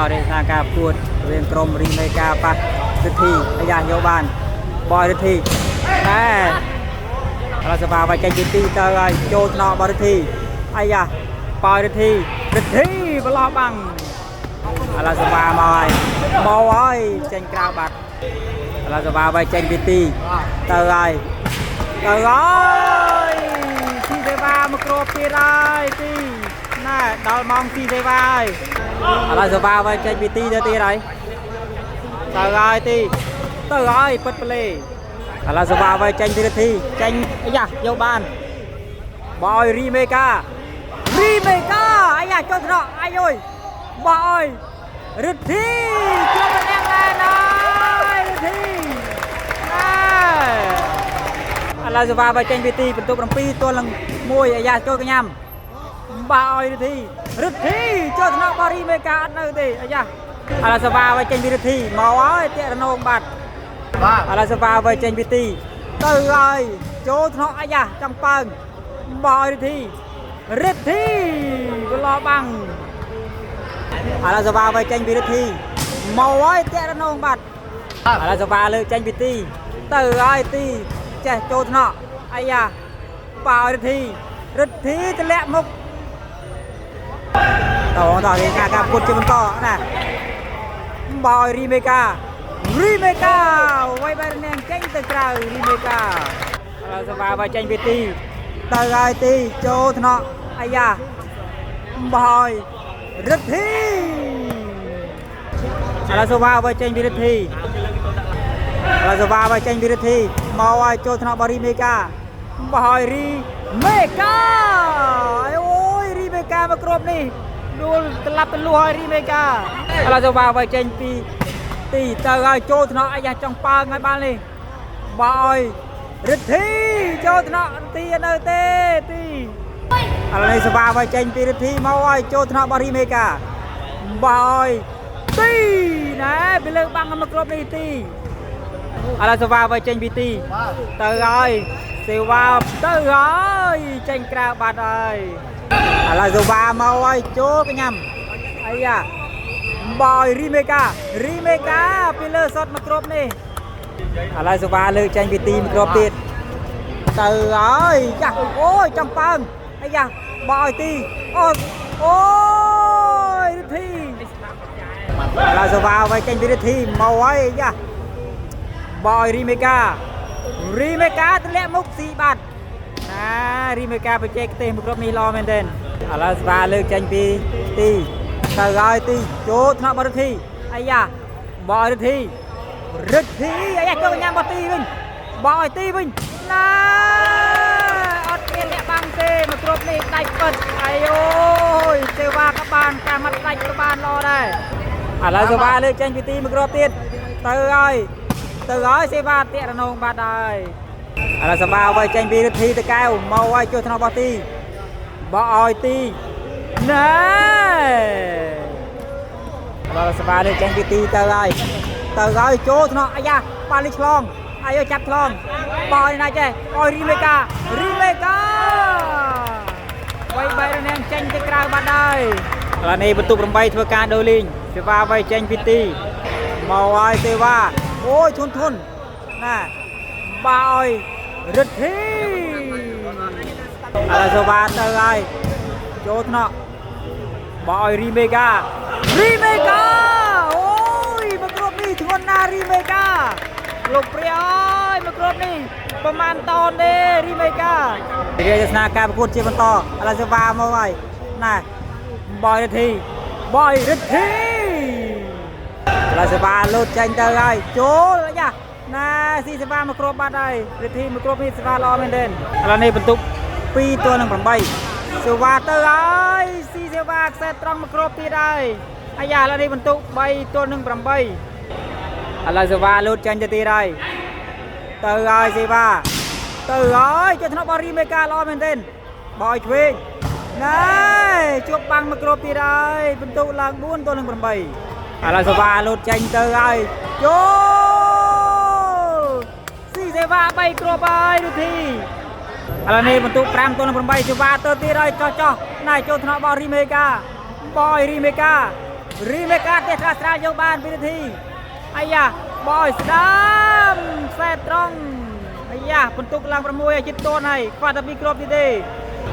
តរក្សាការប្រកួតរវាងក្រុមរីមេកាប៉ះរិទ្ធីអាយ៉ាយកបានបយរិទ្ធីតែឥឡូវសបាវាយចេញពីទីទៅហើយចូលថ្នាក់បរិទ្ធីអាយ៉ាបយរិទ្ធីរិទ្ធីប្រឡោះបាំងឥឡូវសបាមកហើយមកហើយចេញក្រៅបាត់ឥឡូវសបាវាយចេញពីទីទៅហើយទៅហើយស៊ីសេវាមកគ្របទៀតហើយទីណែដល់ម៉ោងស៊ីសេវាហើយឥឡូវសបាវាយចេញពីទីទៅទៀតហើយទៅហើយទីទៅហើយពិតប្លេឥឡូវសបាវាយចេញពីរិទ្ធីចេញអាយ៉ាយកបានបោយរីមេការីមេកាអាយ៉ាចូលត្រកអាយអុយបោយរិទ្ធីជាប់ម្នាក់ដែរណារិទ្ធីណែឥឡូវសបាវាយចេញពីទីបន្ទុក7ទល់នឹង1អាយ៉ាចូលកញ្ញាំ បាឲ្យរិទ្ធីរិទ្ធីចូលថ្នាក់បារីមេកាអត់នៅទេអាយ៉ាឥឡូវសបាវាចេញពីរិទ្ធីមកហើយតាក់រណងបាត់ បាទ ឥឡូវសបាវាចេញពីទីទៅហើយចូលថ្នាក់អាយ៉ាចង់ប៉ើងបាឲ្យរិទ្ធីរិទ្ធីវឡបាំងឥឡូវសបាវាចេញពីរិទ្ធីមកហើយតាក់រណងបាត់ឥឡូវសបាលើកចេញពីទីទៅហើយទីចេះចូលថ្នាក់អាយ៉ាបាឲ្យរិទ្ធីរិទ្ធីទម្លាក់មុខ តោះតោះគេការការពុតជាបន្តណាបោយរីមេការីមេកាវៃបែរនាងចេញទៅក្រៅរីមេកាឥឡូវសបាបើចេញពីទីទៅហើយទីចូលថ្នាក់អាយ៉ាបោយរិទ្ធីឥឡូវសបាបើចេញពីរិទ្ធីឥឡូវសបាបើចេញពីរិទ្ធីមកហើយចូលថ្នាក់បរីមេកាបោយរីមេកាអូយរីមេកាមកគ្រាប់នេះដួលក្លាប់ទៅលួសហើយរីមេកាឥឡូវសបាបើចេញពីទីទៅហើយចូលថ្នាក់អាយ៉ាចង់ប៉ើងហើយបាល់នេះបោយរិទ្ធីចូលថ្នាក់ទីនៅទេទីឥឡូវនេះសបាបើចេញពីរិទ្ធីមកហើយចូលថ្នាក់បរីមេកាបោយទីណែពីលើបាំងមកគ្រាប់នេះទីឥឡូវសបាបើចេញពីទី បាទ ទៅហើយសេវាទៅហើយចេញក្រៅបាត់ហើយឥឡូវសេវាមកហើយចូលកញ្ញាំអាយ៉ាបយរីមេការីមេកាពីលើសុតមកគ្របនេះឥឡូវសេវាលើកចេញពីទីមកគ្របទៀតទៅហើយយ៉ាអូយចង់ប៉ើងអាយ៉ាបយទីអូអូយរិទ្ធីឥឡូវសេវាໄວចេញពីរិទ្ធីមកហើយយ៉ាបយរីមេកា រីមេកាទម្លាក់មុខស៊ីបាត់ណារីមេកាបច្ចេកទេសមួយក្រុមនេះល្អមែនទែនឥឡូវស្វាលើកចេញពីទីទៅហើយទីចូលថ្នាក់បរិទ្ធីអាយ៉ាបរិទ្ធីរិទ្ធីអាយ៉ាចូលកញ្ញាបទីវិញបឲ្យទីវិញណាអត់មានអ្នកបាំងទេមួយក្រុមនេះដាច់ពិតអាយអូយសេវាក៏បានការមាត់ដាច់ក៏បានល្អដែរឥឡូវសេវាលើកចេញពីទីមួយក្រុមទៀតទៅហើយ ទៅហើយសេវាតាក់រណងបាត់ហើយឥឡូវសេវាអ្វីចេញពីរិទ្ធីទៅកែវមកហើយជួយថ្នាក់របស់ទីបោះឲ្យទីណែឥឡូវសេវានេះចេញពីទីទៅហើយទៅហើយចូលថ្នាក់អាយ៉ាប៉ាលីឆ្លងអាយចាប់ឆ្លងបោះឲ្យណាចេះឲ្យរីមេការីមេកាវៃបែរនាងចេញទៅក្រៅបាត់ហើយឥឡូវនេះបន្ទុក8ធ្វើការដូរលីងសេវាអ្វីចេញពីទីមកហើយសេវាអូយធុនធុនណាបាឲ្យរិទ្ធីឥឡូវសេវាទៅហើយចូលថ្នាក់បោះឲ្យរីមេការីមេកាអូយមកគ្រាប់នេះធ្ងន់ណាស់រីមេកាលោកព្រះអើយមកគ្រាប់នេះប្រហែលតនទេរីមេការាជស្នាការប្រកួតជាបន្តឥឡូវសេវាមកហើយណែបោះឲ្យរិទ្ធីបោះឲ្យរិទ្ធី ឥឡូវសេវាលោតចេញទៅហើយចូលអាយ៉ាណាស៊ីសេវាមកគ្រាប់បាត់ហើយរិទ្ធីមកគ្រាប់នេះសេវាល្អមែនទែនឥឡូវនេះបន្ទុក2ទល់នឹង8សេវាទៅហើយស៊ីសេវាខ្សែត្រង់មកគ្រាប់ទៀតហើយអាយ៉ាឥឡូវនេះបន្ទុក3ទល់នឹង8ឥឡូវសេវាលោតចេញទៅទៀតហើយទៅហើយសេវាទៅហើយចុះថ្នាក់បរីមេកាល្អមែនទែនបោយឆ្វេងណែជួបបាំងមកគ្រាប់ទៀតហើយបន្ទុកឡើង4ទល់នឹង8ឥឡូវសេវាលោតចេញទៅហើយចូលស៊ីសេវា3គ្រាប់ហើយរុទ្ធីឥឡូវនេះបន្ទុក5ទល់នឹង8សេវាទៅទៀតហើយចោះចោះណែចូលថ្នាក់បោះរីមេកាបោះរីមេកា រីមេកាផ្ទះត្រាស្រាលយកបានពីរិទ្ធីអាយ៉ាបោះឲ្យស្ដាំខ្សែត្រង់អាយ៉ាបន្ទុកឡើង6ឲ្យជិតតនហើយខ្វះតែ2គ្រាប់ទៀតទេ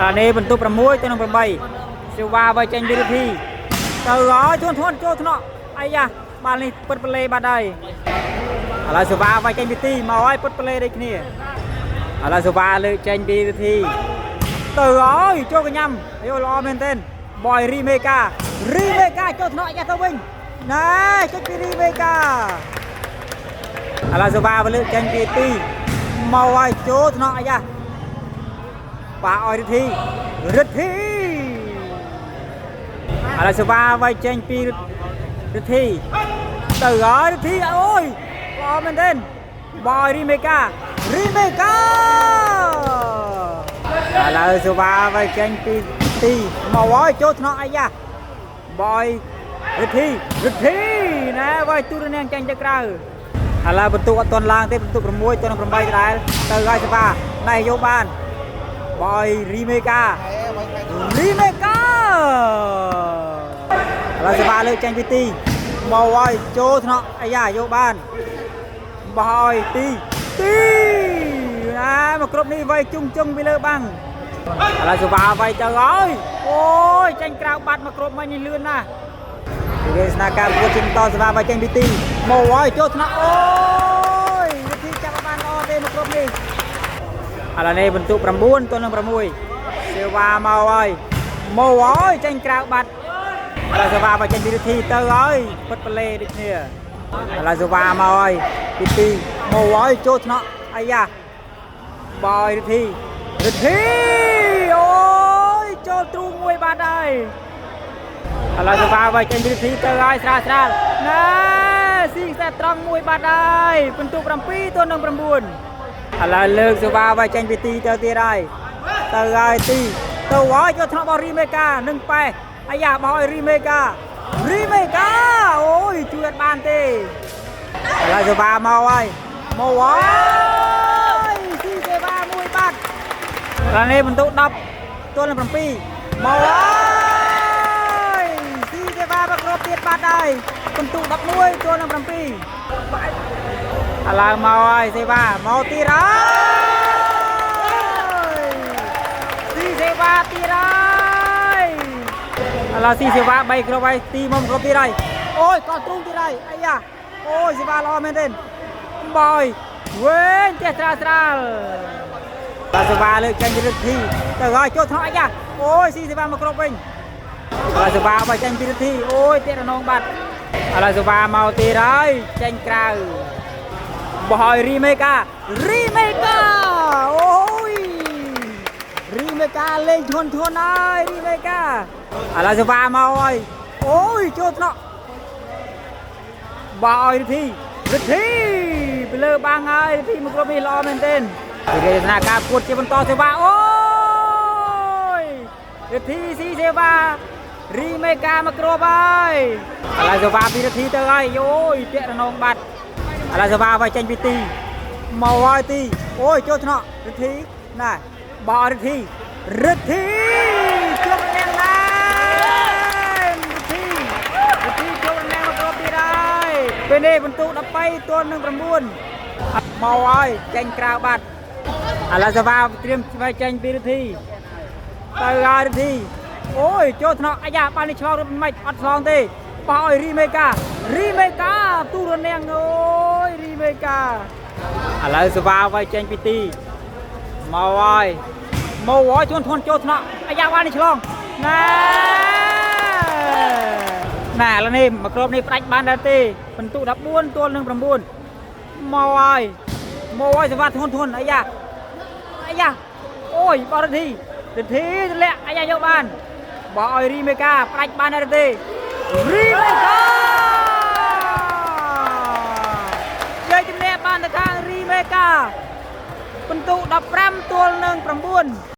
អានេះបន្ទុក6ទៅនឹង8សេវាវាយចេញពីរិទ្ធីទៅហើយធួនធួនចូលថ្នាក់អាយ៉ាបាល់នេះពិតប្លេបាត់ហើយឥឡូវសេវាវាយចេញពីទីមកហើយពុតប្លេដូចគ្នាឥឡូវសេវាលើកចេញពីវិធីទៅហើយចូលកញ្ញាំអាយល្អមែនទែនបយរីមេការីមេកាចូលថ្នាក់យ៉ាទៅវិញណែចុចពីរីមេកាឥឡូវសេវាលើកចេញពីទីមកហើយចូលថ្នាក់អាយ៉ាប៉ាអោយរិទ្ធីរិទ្ធីឥឡូវសេវាវាយចេញពីរិទ្ធីទៅហើយរិទ្ធីអូយល្អមែនទែនបយរីមេការីមេកាឥឡូវសេវាវាយចេញពីទីមកហើយចូលថ្នាក់អាយ៉ាបយរិទ្ធីរិទ្ធីណែវាយទូរនាងចេញទៅក្រៅឥឡូវបន្ទុកអត់ទាន់ឡើងទេបន្ទុក6ទៅនឹង8ដដែលទៅហើយសេវាណែយកបានបយរីមេការីមេកាឥឡូវសេវាលើកចេញពីទីមកហើយចូលថ្នាក់អាយ៉ាយកបានបោះឲ្យទីទីណាមកគ្រប់នេះវាយជុងជុងពីលើបាំងឥឡូវសេវាវាយទៅហើយអូយចេញក្រៅបាត់មកគ្រប់មិញនេះលឿនណាស់វាស្នាការប្រកួតជាបន្តសេវាវាយចេញពីទីមកហើយចូលថ្នាក់អូយវិធីចាប់បានល្អទេមកគ្រប់នេះឥឡូវនេះបន្ទុក9ទល់នឹង6សេវាមកហើយមកហើយចេញក្រៅបាត់ឥឡូវសេវាវាចេញពីវិធីទៅហើយពិតប្លេដូចគ្នាឥឡូវសេវាមកហើយពីទីមកហើយចូលថ្នាក់អាយ៉ាបោយរិទ្ធីរិទ្ធីអូយចូលទ្រូងមួយបាត់ហើយឥឡូវសេវាវាចេញពីរិទ្ធីទៅហើយស្រាលស្រាលណែស៊ីខ្សែត្រង់មួយបាត់ហើយបន្ទុក7ទល់នឹង9ឥឡូវលើកសេវាវាចេញពីទីទៅទៀតហើយទៅហើយទីទៅហើយចូលថ្នាក់របស់រីមេកានឹងប៉ែអាយ៉ាបោះឲ្យរីមេការីមេកាអូយជួយអត់បានទេឥឡូវសេវាមកហើយមកហើយស៊ីសេវាមួយបាត់ឥឡូវនេះបន្ទុក10ទល់នឹង7មកហើយស៊ីសេវាមកគ្រាប់ទៀតបាត់ហើយបន្ទុក11ទល់នឹង7ឥឡូវមកហើយសេវាមកទៀតហើយស៊ីសេវាទៀតហើយឥឡូវស៊ីសេវា3គ្រាប់ហើយទីមកគ្រាប់ទៀតហើយអូយកោទ្រូងទៀតហើយអាយ៉ាអូយសេវាល្អមែនទេបយវិញផ្ទះត្រាល់ត្រាល់បាទសេវាលើកចេញពីរិទ្ធីទៅហើយចូលថ្នាក់អាយ៉ាអូយស៊ីសេវាមកគ្រាប់វិញឥឡូវសេវាបើចេញពីរិទ្ធីអូយទៀតរនងបាត់ឥឡូវសេវាមកទៀតហើយចេញក្រៅបោះឲ្យរីមេការីមេកាអូយរីមេកាលេងធន់ធន់ហើយរីមេកាឥឡូវសេវាមកហើយអូយចូលថ្នាក់បោះឲ្យរិទ្ធីរិទ្ធីពីលើបាំងហើយរិទ្ធីមកគ្រប់នេះល្អមែនទែនវិរិយនាការប្រកួតជាបន្តសេវាអូយរិទ្ធីស៊ីសេវារីមេកាមកគ្រាប់ហើយឥឡូវសេវាពីរិទ្ធីទៅហើយអូយតាក់រនងបាត់ឥឡូវសេវាវាចេញពីទីមកហើយទីអូយចូលថ្នាក់រិទ្ធីណែបោះរិទ្ធីរិទ្ធីជប់នាងណែរិទ្ធីរិទ្ធីជប់នាងមកគ្រាប់ទៀតហើយពេលនេះបន្ទុក13ទល់នឹង9មកហើយចេញក្រៅបាត់ឥឡូវសេវាត្រៀមវាចេញពីរិទ្ធីទៅហើយរិទ្ធីអូយចូលថ្នាក់អាយ៉ាបាននេះឆ្លងរត់មិនអត់ឆ្លងទេបោះឲ្យរីមេការីមេកាទូរនាងអូយរីមេកាឥឡូវសេវាវាយចេញពីទីមកហើយមកហើយជន់ធន់ចូលថ្នាក់អាយ៉ាបាននេះឆ្លងណែណែឥឡូវនេះមកគ្របនេះផ្ដាច់បានដែរទេបន្ទុក14ទល់នឹង9មកហើយមកហើយសេវាធន់ធន់អាយ៉ាអាយ៉ាអូយបរិទ្ធីរិទ្ធីទម្លាក់អាយ៉ាយកបានបោះឲ្យរីមេកាផ្ដាច់បានដែរទេរីមេកាយកជំនះបានទៅខាងរីមេកាបន្ទុក15ទល់នឹង9